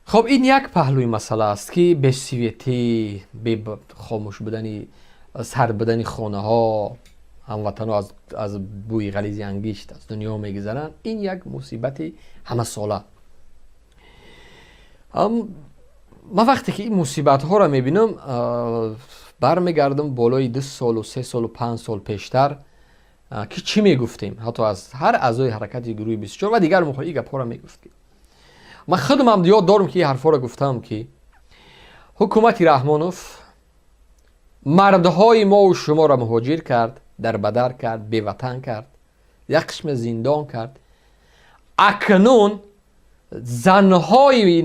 Хоб, ин як паҳлӯи масъала аст, ки бесветӣ, хомӯш будани, сард будани хонаҳо, ҳамватанҳо аз бӯи ғализи ангишт аз дунё мегузаранд. Ин як мусибати ҳамасола. Ман вақте ки ин мусибатҳоро мебинам, бармегардам болои 2 солу 3 солу 5 сол пештар, ки чӣ мегуфтем. Ҳатто аз ҳар аъзои ҳаракати гурӯҳи 24 ва дигар мухолиф гапҳоро мегуфт, ки ман худамам ёд дорам, ки ин ҳарфҳоро гуфтам, ки ҳукумати Раҳмонов мардҳои мову шуморо муҳоҷир кард, дарбадар кард, беватан кард, як қисме зиндон кард. Акнун занҳои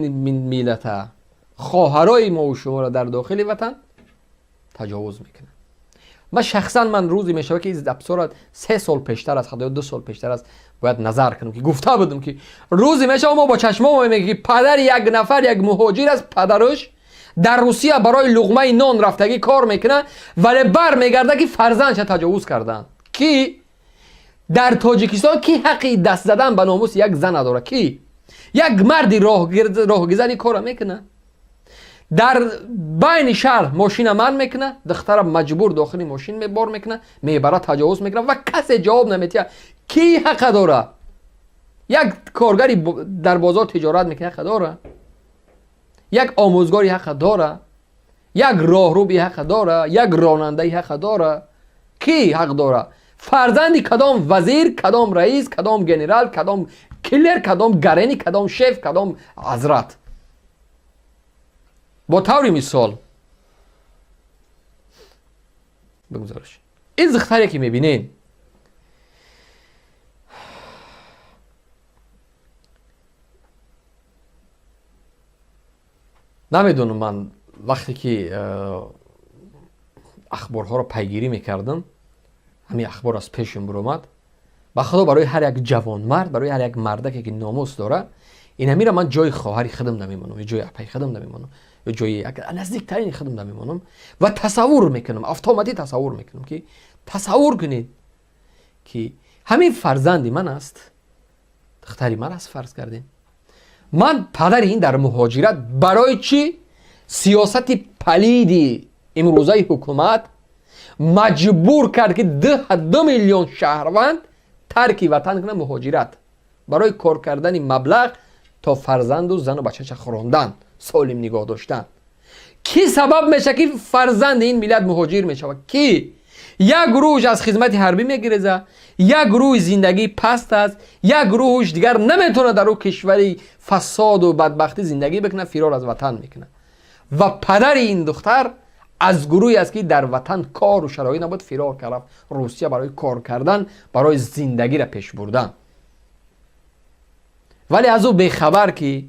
миллата, хоҳарои мову шуморо дар дохили ватан таҷовуз мекунанд. Ман шахсан, ман рӯзе мешавад, ки абсора 3 сол пештар аст, ҳатто 2 сол пештар аст, бояд назар кунам, ки гуфта будам, ки рӯзе мешавад, мо бо чашмо мегӯем, ки падари як нафар, як муҳоҷир аст, падараш дар Русия барои луғмаи нон рафтагӣ кор мекунад, вале бармегарда, ки фарзандша таҷовуз карданд. Ки дар Тоҷикистон ки ҳаққи даст задан ба номуси як зана дорад? Ки як марди роҳгизани кора мекунад, дар байни шаҳр мошина манъ мекунад, духтара маҷбур дохили мошин бор мекунад, мебарад, таҷовуз мекунад ва касе ҷавоб наметиҳад. Ки ҳақа дорад? Як коргари дар бозор тиҷорат мекунад, ҳақа дорад? Як омӯзгори ҳақа дора? Як роҳруби ҳақа дора? Як ронандаи ҳақа дора? Кӣ ҳақ дора? Фарзанди кадом вазир, кадом раис, кадом генерал, кадом киллер, кадом гарени, кадом шеф, кадом ҳазрат? Бо таври мисол бигузориш, ин духтаре, ки мебинед, намедонам, ман вақте ки ахборҳоро пайгирӣ мекардам, ҳамин ахбор аз пешам биромад. Ба Худо, барои ҳар як ҷавонмард, барои ҳар як мардаке, ки номус дора, инамира ман ҷои хоҳари худам намемонам ё ҷои апаи худам намемонам ё ҷои наздиктарини худам намемонам ва тасаввур мекунам, автоматӣ тасаввур мекунам, ки тасаввур кунед, ки ҳамин фарзанди ман аст, духтари ман аст, фарз кардем, ман падари ин дар муҳоҷират. Барои чӣ сиёсати палиди имрӯзаи ҳукумат маҷбур кард, ки 2 миллион шаҳрванд тарки ватан кунад, муҳоҷират, барои кор кардани маблағ то фарзанду зану бачаша хӯрондан, солим нигоҳ доштан? Кӣ сабаб мешавад, ки фарзанди ин миллат муҳоҷир мешавад? Кӣ? Як гурӯҳш аз хизмати ҳарбӣ мегиреза, як гурӯҳи зиндагӣ паст аст, як гурӯҳш дигар наметавонад дар ӯ кишвари фасоду бадбахтӣ зиндагӣ бикунад, фирор аз ватан мекунад. Ва падари ин духтар аз гурӯҳе аст, ки дар ватан кору шароит набуд, фирор кард Русия барои кор кардан, барои зиндагиро пеш бурдан. Вале аз ӯ бехабар, ки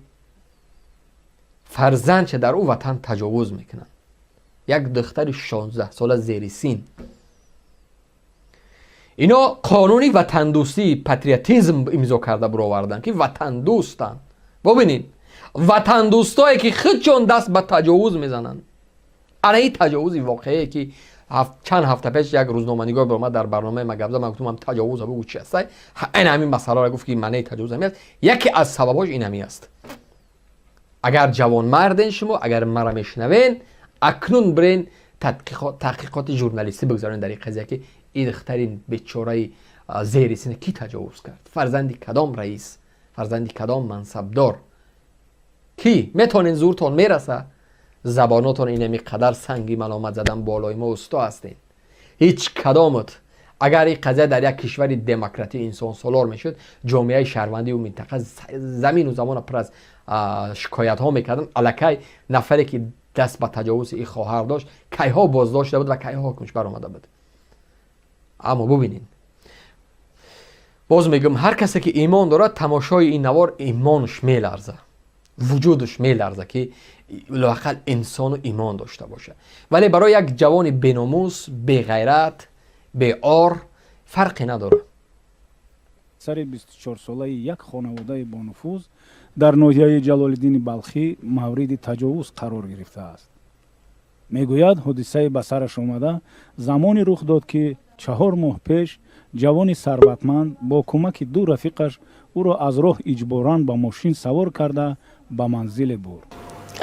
фарзандча дар ӯ ватан таҷовуз мекунанд, як духтари 16-сола, зери син. Ино қонуни ватандӯстӣ, патриотизм имзо карда буроварданд, ки ватандӯстанд. Бубинед, ватандӯстое, ки худчон даст ба таҷовуз мезананд. Ана ин таҷовузи воқеие, ки чанд ҳафта пеш як рӯзноманигор баромад дар барномаи ма гап зад. Ман гуфтам, таҷовуза бугу, чи ҳастай? Айн ҳамин масъаларо гуфт, ки маънаи таҷовуз ҳамин аст, яке аз сабабҳош ин ҳамин аст. Агар ҷавонмарден шумо, агар мара мешунавен, акнун бирен таҳқиқоти журналистӣ бигзаронед дар ин қазия, ки ин духтари бечораи зери сина кӣ таҷовуз кард, фарзанди кадом раис, фарзанди кадом мансабдор? Кӣ метавонед, зуртон мераса, забонотон инами қадар санги маломат задан болои мо усто ҳастед. Ҳеҷ кадомат. Агар ин қазия дар як кишвари демократӣ, инсонсолор мешуд, ҷомеаи шаҳрвандию минтақа замину замона пур аз шикоятҳо мекарданд. Аллакай нафаре, ки даст ба таҷовузи ин хоҳар дошт, кайҳо боздошт шуда буд ва кайҳо ҳукмш баромада буд. Аммо бубинед, боз мегӯям, ҳар касе, ки имон дорад, тамошои ин навор имонаш меларза, вуҷудаш меларза, ки лоақал инсону имон дошта бошад. Вале барои як ҷавони беномус, беғайрат, беор фарқе надорад. Сари 24-солаи як хонаводаи бонуфуз дар ноҳияи Ҷалолиддини Балхӣ мавриди таҷовуз қарор гирифтааст. Мегӯяд, ҳодисаи ба сараш омада замоне рух дод, ки 4 моҳ пеш ҷавони сарватманд бо кӯмаки ду рафиқаш ӯро аз роҳ иҷборан ба мошин савор карда, Ба манзиле бурд.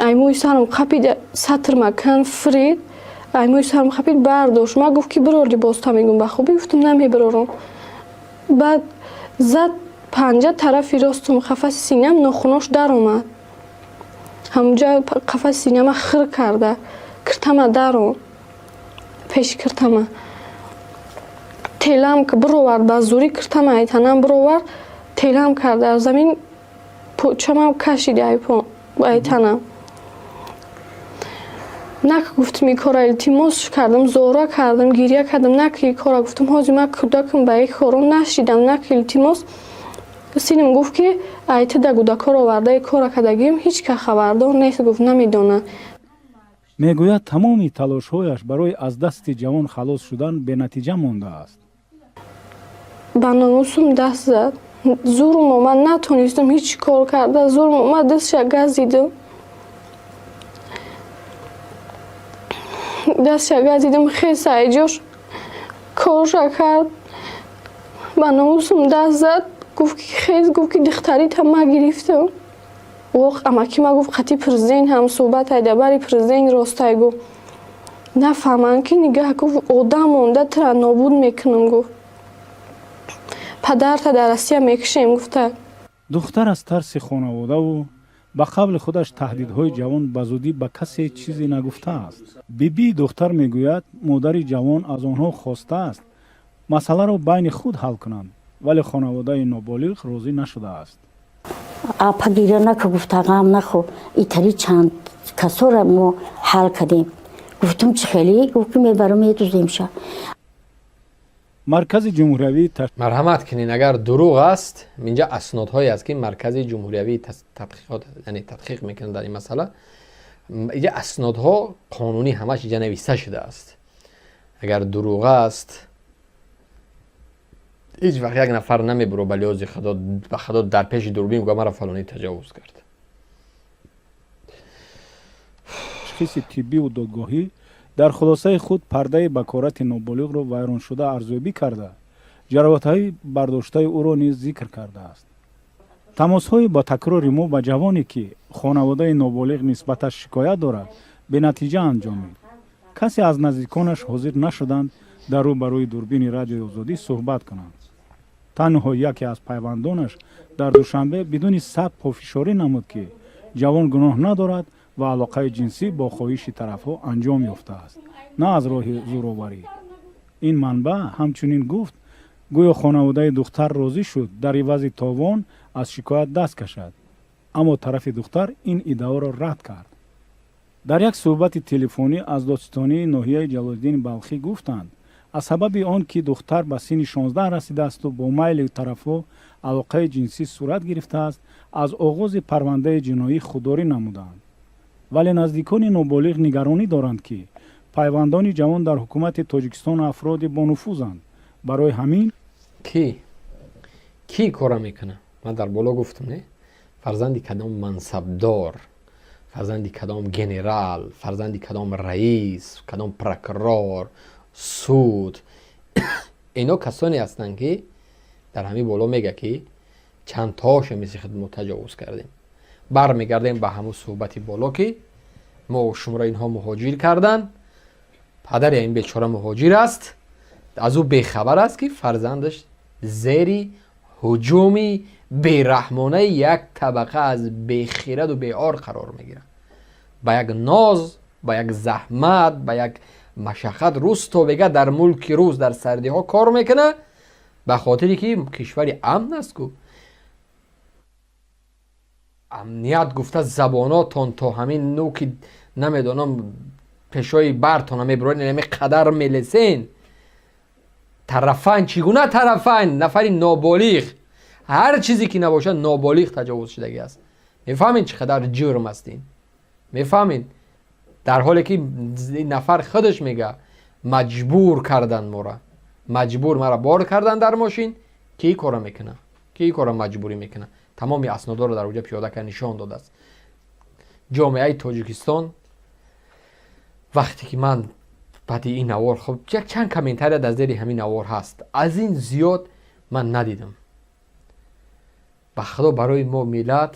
Ай мӯи сарам қапид, сатр макан фирид, ай мӯи сарам қапид, бардошт. Ма гуфт, ки бирор либоста, мегум, ба хубӣ. Гуфтум, намебирорам. Баъд зад панҷа тарафи ростум, қафаси синам, нохунош даромад. Ҳамунҷа қафаси синама хир карда, киртама даром, пеши киртама телам бировард. Ба зӯрӣ киртама айтанам бировард, телам кард дар замин, почамам кашид айтанам. Нак, гуфтум, и кора. Илтимос кардам, зора кардам, гиря кардам, нак и кора. Гуфтум, ҳозир ман кӯдакам, ба ин коро нашидам, нак, илтимос. Синам гуфт, ки айта да кӯдакҳоро оварда, и кора кардагим, ҳеҷ ка хабардор нест, гуфт, намедонад. Мегӯяд, тамоми талошҳояш барои аз дасти ҷавон халос шудан бенатиҷа мондааст. Ба номусум даст зад. Зурм омад, натонистам ҳеҷ кор карда. Зурм омад, дастша газидам, дастша газидам, хеса айҷош корша кард. Ба номусум даст зад. Гуфт, ки хез, гуфт, ки духтарита ма гирифтам. Воқ амаки ма гуфт, қати президент ҳам суҳбат айда, бари президент ростай. Гуфт, нафаҳманд, ки нигаҳ, гуфт, одам монда, тира нобуд мекунам. Гуфт, падарта дар Россия мекушем, гуфта. Духтар аз тарси хонаводаву ба қавли худаш таҳдидҳои ҷавон ба зудӣ ба касе чизе нагуфтааст. Бибии духтар мегӯяд, модари ҷавон аз онҳо хостааст, масъаларо байни худ ҳал кунанд, вале хонаводаи ноболиғ розӣ нашудааст. Апа, гиря нака, гуфта, ғам нахӯ, итари чанд касора мо ҳал кардем. Гуфтум, чӣ хеле? Гуфт, ки мебарам, медуземша. Маркази ҷумҳуриявии Марҳамат кунед, агар дурӯғ аст, инҷа аснодҳое аст, ки Маркази ҷумҳуриявии тадқиқот, яъне тадқиқ мекунад дар ин масъала. Инҷа аснодҳо қонунӣ ҳамаш инҷа нависта шудааст. Агар дурӯғ аст, ҳеҷ вақт як нафар намебуро, ба лиҳози худо, ба худо, дар пеши дурбин гӯя, мара фалонӣ таҷовуз кард. Ташхиси тиббиву додгоҳӣ дар хулосаи худ пардаи бакорати ноболиғро вайроншуда арзёбӣ карда, ҷароҳатҳои бардоштаи ӯро низ зикр кардааст. Тамосҳои ба такрори мо ба ҷавоне, ки хонаводаи ноболиғ нисбаташ шикоят дорад, бенатиҷа анҷомид. Касе аз наздиконаш ҳозир нашуданд дар рӯ ба рӯи дурбини Радиои Озодӣ суҳбат кунанд. Танҳо яке аз пайвандонаш дар Душанбе бидуни сабб пофишорӣ намуд, ки ҷавон гуноҳ надорад ва алоқаи ҷинсӣ бо хоҳиши тарафҳо анҷом ёфтааст, на аз роҳи зӯроварӣ. Ин манбаъ ҳамчунин гуфт, гӯё хонаводаи духтар розӣ шуд дар ивази товон аз шикоят даст кашад, аммо тарафи духтар ин иддаоро рад кард. Дар як суҳбати телефонӣ аз додситонии ноҳияи Ҷалолиддини Балхӣ гуфтанд, аз сабаби он ки духтар ба синни 16 расидаасту бо майли тарафҳо алоқаи ҷинсӣ сурат гирифтааст, аз оғози парвандаи ҷиноӣ худдорӣ намуданд. Вале наздикони ноболиғ нигаронӣ доранд, ки пайвандони ҷавон дар ҳукумати Тоҷикистон афроди бонуфузанд, барои ҳамин Кӣ, кӣ кора мекунад? Ман дар боло гуфтам, не? Фарзанди кадом мансабдор, фарзанди кадом генерал, фарзанди кадом раис, кадом прокурор, суд. Ино касоне ҳастанд, ки дар ҳамин боло мега, ки чандтоша мисли худ мо таҷовуз кардем. Бармегардем ба ҳамун суҳбати боло, ки мо шуморо инҳо муҳоҷир карданд. Падари ин бечора муҳоҷир аст, аз ӯ бехабар аст, ки фарзандаш зери ҳуҷуми бераҳмонаи як табақа аз бехираду беор қарор мегирад. Ба як ноз, ба як заҳмат, ба як машаққат рӯз то бега дар мулки рӯз дар сардиҳо кор мекунад, ба хотире ки кишвари амн аст ку. Амният гуфта, забонотон то ҳамин нуки, намедонам, пешои бартона мебуред, ҳами қадар мелесен. Тарафайн, чӣ гуна тарафайн? Нафари ноболиғ, ҳар чизе ки набошад, ноболиғ таҷовуз шудагӣ аст. Мефаҳмед, чӣ қадар ҷурм аст ин? Мефаҳмед, дар ҳоле ки нафар худаш мега, маҷбур кардан мора, маҷбур мара бор кардан дар мошин. Ки кора мекуна? Ки кора маҷбурӣ мекуна? Тамоми аснодоро дар оҷа пиёда кард, нишон додааст. Ҷомеаи Тоҷикистон, вақте ки ман баъди ин навор, хоб, як чанд комментария дар зери ҳамин навор ҳаст, аз ин зиёд ман надидам. Ба худо, барои мо миллат.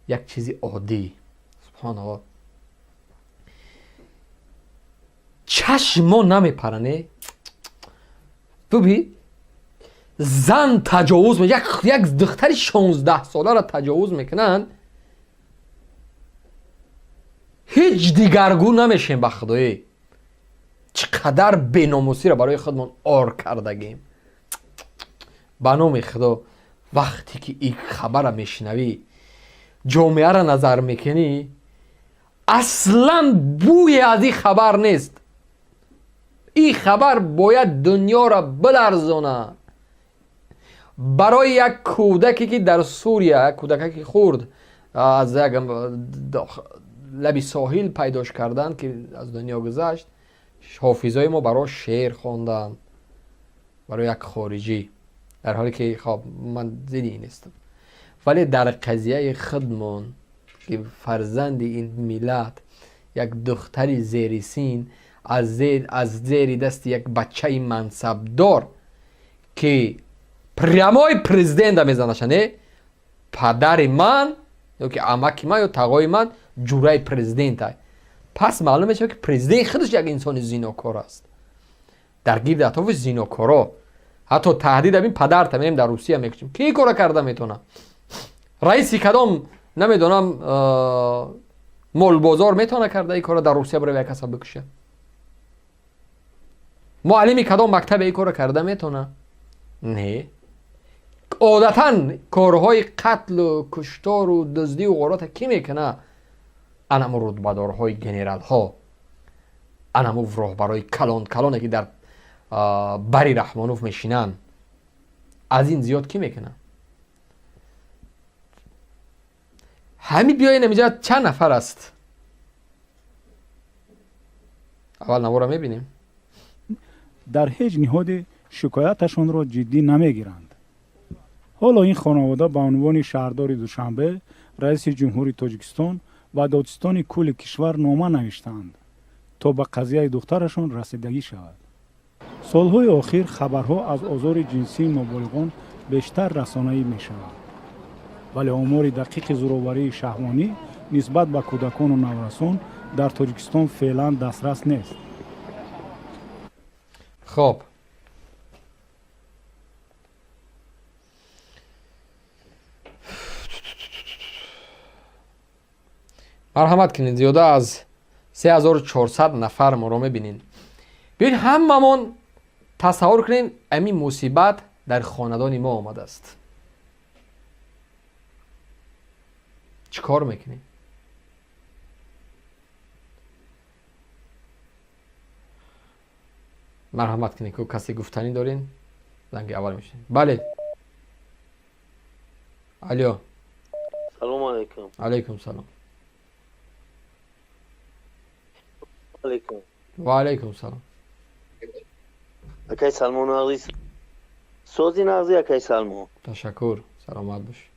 Як чизи оддӣ, субҳоналлоҳ, чашм мо намепаране. Бубин, зан таҷовуз, як духтари 16-соларо таҷовуз мекунанд, ҳеҷ дигаргун намешем. Ба худоӣ, чӣ қадар беномусиро барои худмон ор кардагем. Ба номи худо, вақте ки ин хабара мешунавӣ, ҷомеаро назар мекунӣ, аслан бӯе аз ин хабар нест. Ин хабар бояд дунёро биларзонад. Барои як кӯдаке, ки дар Сурия, як кӯдаке, ки хурд аз як лаби соҳил пайдош карданд, ки аз дунё гузашт, ҳофизои мо барош шеър хонданд, барои як хориҷӣ, дар ҳоле ки хоб ман зидди ин нестам, вале дар қазияи худмон, ки фарзанди ин миллат, як духтари зери син аз зери дасти як бачаи мансабдор, ки прямой президента мезанаша, не падари ман ё ки амаки ман ё тағои ман ҷураи президента, пас маълум мешавад, ки президент худаш як инсони зинокор аст, дар гирди атрофи зинокоро. Ҳатто таҳдид абин падарта мерем дар Русия мекушем. Ки кора карда метавона? Раиси кадом, намедонам, молбозор метавона карда ин кора, дар Русия барои як каса бикуша? Муаллими кадом мактабе ин кора карда метавона? Не. Одатан корҳои қатлу куштору дуздию ғорота кӣ мекуна? Анамо рутбадорҳои генералҳо, анамо роҳбарои калон калоне, ки дар бари Раҳмонов мешинанд. Аз ин зиёд кӣ мекуна? Ҳами биёен, инҷа чанд нафар аст, аввал навора мебинем. Дар ҳеҷ ниҳоде шикояташонро ҷиддӣ намегиранд. Ҳоло ин хонавода ба унвони шаҳрдори Душанбе, раиси ҷумҳури Тоҷикистон ва додситони кулли кишвар нома навиштаанд, то ба қазияи духтарашон расидагӣ шавад. Солҳои охир хабарҳо аз озори ҷинсии ноболиғон бештар расонаӣ мешаванд, вале омори дақиқи зӯроварии шаҳвонӣ нисбат ба кӯдакону наврасон дар Тоҷикистон феълан дастрас нест. Хоб, марҳамат кунед, зиёда аз 3400 нафар моро мебинед. Биёед, ҳамамон тасаввур кунем, ҳамин мусибат дар хонадони мо омадааст, чӣ кор мекунем? Марҳамат кунед, ку касе гуфтанӣ дорен? Занги аввал мешавем. Бале, алё. Салому алайкум. Алайкум салом. Алайкум. Ва алайкум салом. Акай Салмон, нағзи, сози нағзи, акай Салмон? Ташаккур, саломат бош.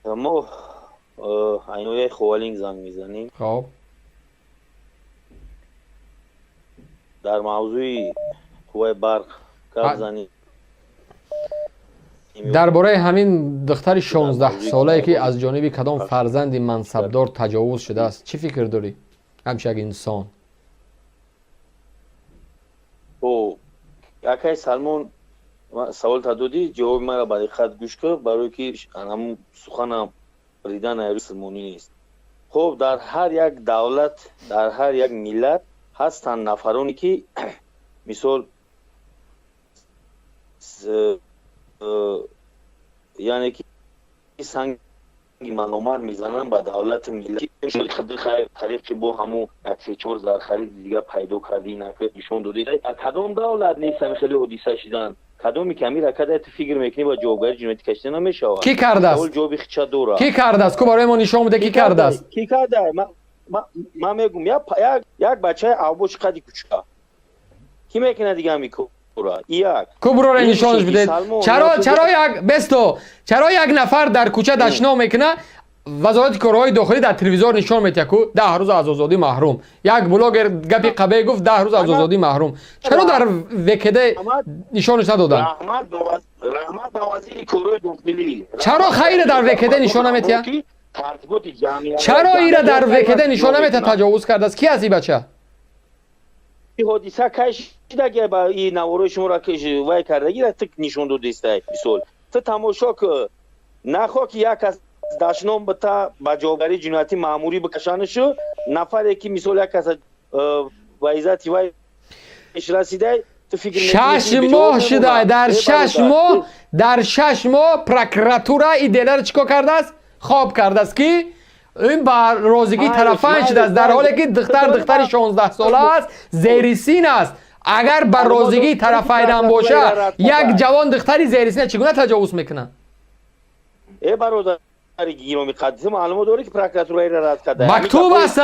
Мо айнояи Ховалинг занг мезанем. Хоб. Дар мавзӯи қувваи барқ гап занем. Дар бораи ҳамин духтари 16-солае, ки аз ҷониби кадом фарзанди мансабдор таҷовуз шудааст, чӣ фикр дорӣ, ҳамчун як инсон? Акай Салмон, саволта додӣ, ҷавоби маро ба диққат гӯш кун, барое ки ҳамун суханам ридан айрусулмонӣ нест. Хуб, дар ҳар як давлат, дар ҳар як миллат ҳастанд нафароне, ки мисол, яъне ки санги маломат мезананд ба давлати миллат. Тариқи бо ҳамун як се-чор зархариди дига пайдо кардӣ, нишон додӣ. Кадом давлат нест ҳамин хеле ҳодиса шидан? Кадоме ки ҳамин ракада ту фикр мекунӣ, ба ҷавобгари ҷиноятӣ кашида намешавад. Кӣ кардааст? Ҷавоби хича дорад. Кӣ кардааст? Ку барои мо нишон биде, кӣ кардааст. Кӣ карда? Ман мегум, як бачаи авбош қади кучка кӣ мекунад дига ҳамин кора? Як Ку буроре нишонаш бидед. Чаро як бесто, чаро як нафар дар кӯча дашном мекуна, Вазорати корҳои дохилӣ дар телевизор нишон метиҳад, ку 10 рӯз аз озодӣ маҳрум. Як блогер гапи қабеҳ гуфт, 10 рӯз аз озодӣ маҳрум. Чаро дар ВКД нишонаш надоданд? Раҳмат ба вазири корҳои дохилӣ. Чаро хайра дар ВКД нишон наметиҳад? Чаро ира дар ВКД нишон наметиҳад, таҷовуз кардааст? Ки аст и бача? Ҳодиса кай шидаги? Ба и наворои шуморо вай кардагира тик нишон додистай. Мисол, ту тамошо ку, нахо ки як кас дашном бита, ба ҷавобгарии ҷиноятӣ маъмурӣ бикашанишу. Нафаре ки, мисол, як каса ба иззати вай расидай. 6 моҳ шуда, дар 6 моҳ прокуратура и деларо чӣ кор кардааст? Хоб кардааст, ки ин ба розигии тарафайн шудааст, дар ҳоле ки духтар духтари 16-сола аст, зери син аст. Агар ба розигии тарафайнам боша, як ҷавон духтари зери сина чӣ гуна таҷовуз мекунад? Э, бародари гиромӣ қадр, маълумот дорӣ, ки прокуратура ира рад карда? Мактуб аст.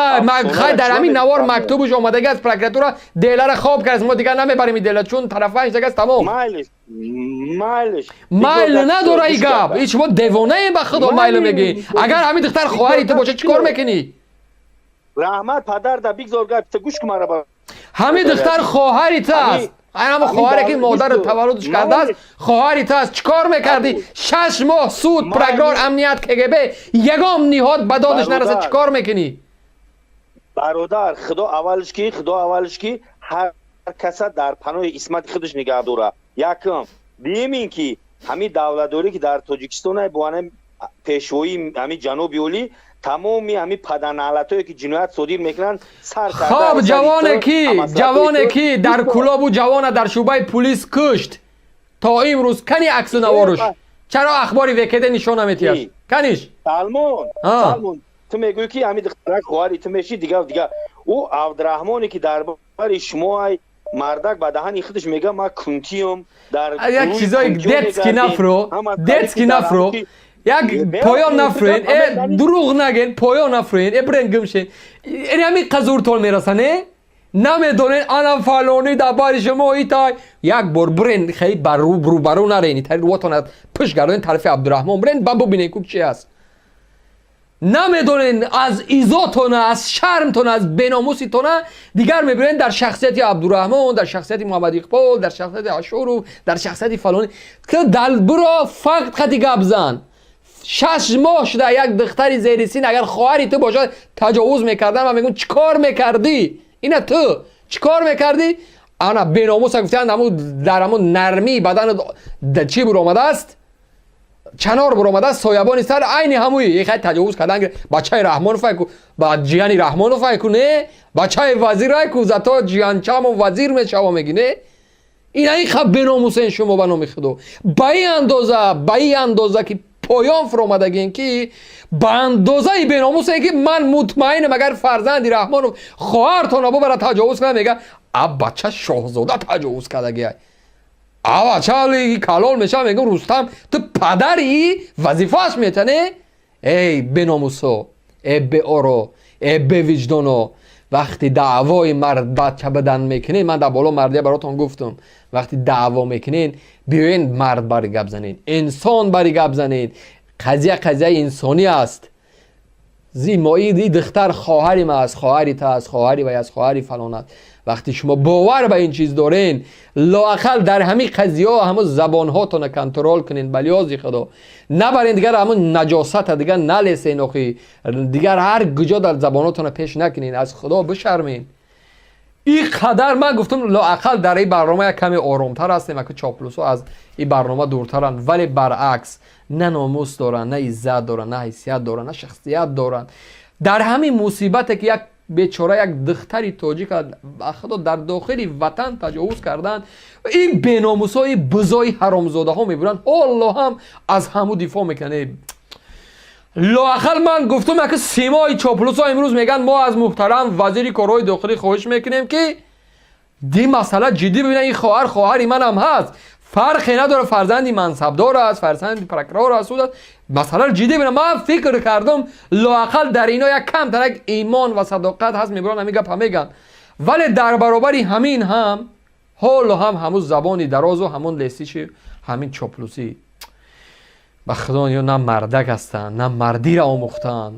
Хай, дар ҳамин навор мактубуш омадаги аст. Прокуратура делара хоб кард, мо дигар намебарем дела, чун тарафайн шудагааст, тамом. Майлиш, майлиш. Майл надора и гап. И шумо девонаем, ба худо, майлу мегӣ. Агар ҳамин духтар хоҳари ту боша, чӣ кор мекунӣ? Раҳмат падар, да бигзор гап, ту гӯш кун мара. Ҳамин духтар хоҳари ту аст, ҳама хоҳаре ки модару таваллудш кардааст, хоҳари ту аст. Чӣ кор мекардӣ? 6 моҳ суд, прокурор, амният, КГБ, ягон ниҳод ба додаш нарасад, чӣ кор мекунӣ? Бародар, худо аввалиш ки ҳар каса дар паноҳи исмати худаш нигаҳ дорад, якум. Дуюм ин ки ҳамин давлатдорӣ, ки дар Тоҷикистон бо пешвоии ҳамин ҷаноби олӣ, тамоми ҳамин паданалатое ки ҷиноят содир мекунанд, сар. Хоб, ҷавоне ки дар Кулобу ҷавона дар шӯъбаи пулис кушт, то имрӯз кани аксу наворуш? Чаро ахбори ВКД нишон наметиҳад? Каниш? Салмон, Салмон, ту мегӯӣ, ки ҳамин духтарак хоҳари ту меши, дигар дигар. Ӯ Абдураҳмоне, ки дар бари шумо ай, мардак ба даҳани худаш мега: «Ман кунтиём». Дар як чизои детский нафро, детский нафро, як поён нафроен, э, дурӯғ наген, поён нафроен, э, бирен гумшен. Ин ҳамин қазуртон мерасан, э, намедонен, ана фалонӣ дар бари шумо итай. Як бор бирен, хеле рӯбарӯ нарен, тари рӯатона пушт гардонен, тарафи Абдураҳмон бирен, ба бубинен, ку чи аст. Намедонен, аз изотона, аз шармтона, аз беномуситона дигар мебинен дар шахсияти Абдураҳмон, дар шахсияти Муҳаммад Иқбол, дар шахсияти Ашуров, дар шахсияти фалонӣ. Буро, факт қати гап зан. 6 моҳ шуда, як духтари зери син, агар хоҳари ту бошад, таҷовуз мекардан ва мегӯн, чӣ кор мекардӣ? Ина ту чӣ кор мекардӣ? Ана беномуса гуфтанд, ҳаму дар ҳамун нармии бадан чӣ буромадааст? Чанор буромадааст, соябони сар айни ҳамуи хай таҷовуз кардан. Бачаи Раҳмонов айку, ба ҷияни Раҳмонов айку, не, бачаи вазир айку, зато ҷиянчамо вазир мешава, меги, не? Ина ин ха беномусен шумо, ба номи худо, ба ин андоза, ба ин андоза ки поён фуромадагем, ки ба андозаи беномусен, ки ман мутмаинам, агар фарзанди Раҳмонов хоҳартона бубара таҷовуз кунад, мега: «А бача шоҳзода таҷовуз кардагиай». А бача калол мешава, мегӯм: «Рустам, ту падари вазифааш метане». Эй беномусо, э беоро, э бевиҷдоно, вақти даъвои мард бача бадан мекунед, ман дар боло мардия баротон гуфтам, вақти даъво мекунед, биёен, мард бари гап занед, инсон бари гап занед. Қазия қазияи инсонӣ аст. Зимои духтар хоҳари ма аст, хоҳари та аст, хоҳари вай аст, хоҳари фалон аст. Вақти шумо бовар ба ин чиз дорен, лоақал дар ҳамин қазияҳо ҳамун забонҳотона контрол кунед, ба лиҳози худо набарен дигар ҳамун наҷосата, дигар налесен охи, дигар ҳар куҷо дар забонҳотона пеш накунен, аз худо бишармен. Ин қадар ман гуфтам, лоақал дар ин барнома як каме оромтар ҳастем, ака чоплусо аз ин барнома дуртаранд, вале баръакс на номус доранд, на иззат доранд, на ҳайсият доранд, на шахсият доранд. Дар ҳамин мусибате, ки як бечора, як духтари тоҷик, худо, дар дохили ватан таҷовуз карданд, ин беномусҳои бузои ҳаромзодаҳо мебуранд, ҳоло ҳам аз ҳаму дифоъ мекунанд. Лоақал ман гуфтам, яки симои чоплусо имрӯз мегӯянд: «Мо аз муҳтарам вазири корҳои дохилӣ хоҳиш мекунем, ки ди масъала ҷиддӣ бибинад. Ин хоҳар хоҳари манам ҳаст, фарқе надорад, фарзанди мансабдор аст, фарзанди прокурор аст, суд аст, масъаларо ҷиддӣ бибинад». Ман фикр кардам, лоақал дар ино як камтар як имон ва садоқат ҳаст, мебуранд, ҳамин гапа мегӯянд, вале дар баробари ҳамин ҳам ҳоло ҳам ҳамун забони дарозу ҳамун лесиши ҳамин чоплусӣ. Ба худо, ё на мардак ҳастанд, на мардиро омӯхтаанд.